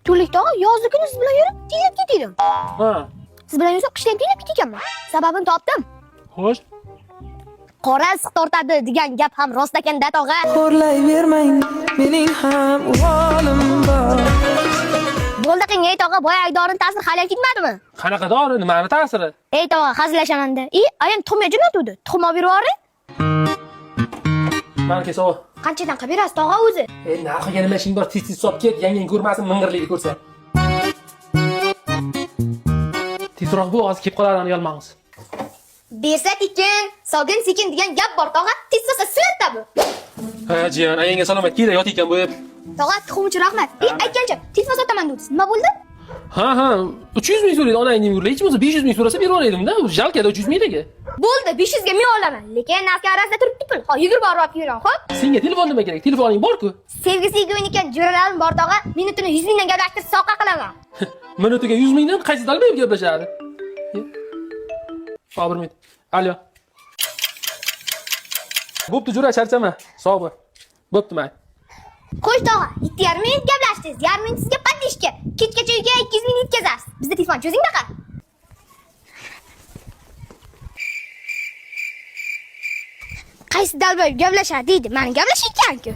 To'lik tog'a, yozgi kuni siz bilan yurib terlab ketdim. Ha. Siz bilan yursam qishda ham terlab ketekanman. Sababini topdim. Xo'sh. Qora issiq tortadi degan gap ham rost ekanda tog'a. Xo'rlayvermang, mening ham uvolim bor. Bo'ldi qing, ey tog'a, boyagi dorini ta'siri hali ham ketmadimi? Qanaqa dori, nimani ta'siri? Ey tog'a, hazillashamanda. I, ayam tuxumga jo'natuvdi. Tuxum olib berib yuboring. Mana kesova. Qanchadan qilib berasiz tog'a o'zi? E, narxiga nima ishing bor? Tez-tez solib ket, yangang ko'rmasin, ming'irlikni ko'rsa. Tezroq bu, hozir kelib qoladi yolmamiz. Bersa tekin, solgin sekin degan gap bor tog'a. Tez solsa suratda bu. Ha, jiyan, ayangga salomat, kela yot ekan bu. Tog'a, tuxum uchun rahmat. Ey, aytgancha, telefon sotaman dedingiz. Nima bo'ldi? Ha, ha, 300 ming so'raydi onangning urla. Hech bo'lmasa 500 ming so'rasa berib yuboraydim-da. Jalkada 300 mingligi. Bo'ldi, 500 ga men olaman. Lekin narxga arasida turibdi pul. Ha, yugurib borib olib kelaman, xo'p? Senga telefon nima kerak? Telefoning bor-ku. Sevgisi ekan jo'ralarim bor tog'a. Minutini 100 mingdan gaplashtirib soqa qilaman. Minutiga 100 mingdan qaysi dalba gaplashadi? Hop, bir minut. Alo. Bo'pti, jo'ra, charchama. Sog' bo'l. Bo'pti, mayli. Qo'sh tog'a, 7,5 minut gaplashdingiz. Yarim minut sizga podishka. Kechgacha uyga 200 ming yetkazasiz. Bizda telefon cho'zingdaqa. Qaysi dalba gaplashadi deydi. Mani gaplashayotgan-ku.